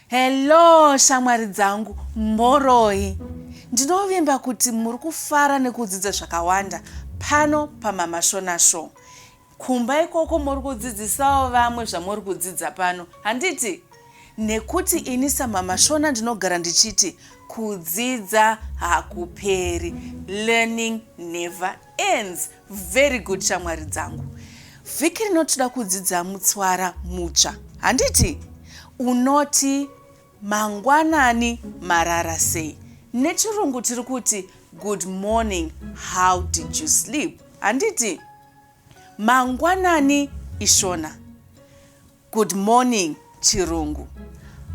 Hello shamwari dzangu, mhoroi. Ndinovimba kuti muri kufara nekudzidza zvakawanda pano paMama Shona Show. Kumba ikoko muri kudzidzisawo vamwe zvamuri kudzidza pano, handiti? Nekuti ini saMama Shona ndinogara ndichiti kudzidza hakuperi. Learning never ends. Very good shamwari dzangu. Vhiki rino toda kudzidza mutswara mutsva. Handiti? Unoti mangwanani marara sei? Nechirungu tiri kuti good morning, how did you sleep? Handiti? Mangwanani iShona. Good morning chirungu.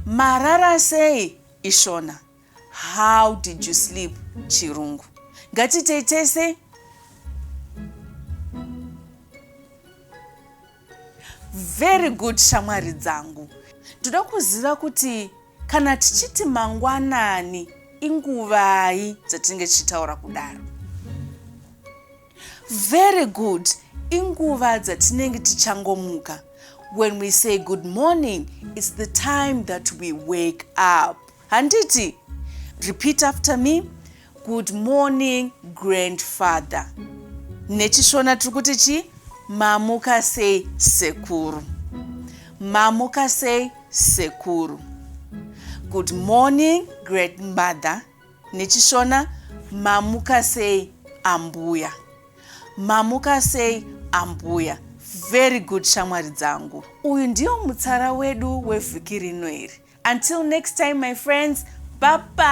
Marara sei iShona. How did you sleep chirungu. Ngatiitei tese. Very good shamwari dzangu. Ndoda kuziva kuti kana tichiti mangwanani inguvai dzatinenge tichitaura kudaro. Very good. Inguva dzatinenge tichangomuka. When we say good morning, it's the time that we wake up. Handiti? Repeat after me. Good morning, grandfather. Nechishona tiri kuti chi? Mamuka sei sekuru. Mamuka sei sekuru. Good morning, grandmother. Nechishona mamuka sei ambuya. Mamuka sei ambuya. Very good shamwari dzangu. Uyu ndiyo mutsara wedu wevhiki rino iri. Until next time my friends, bye bye.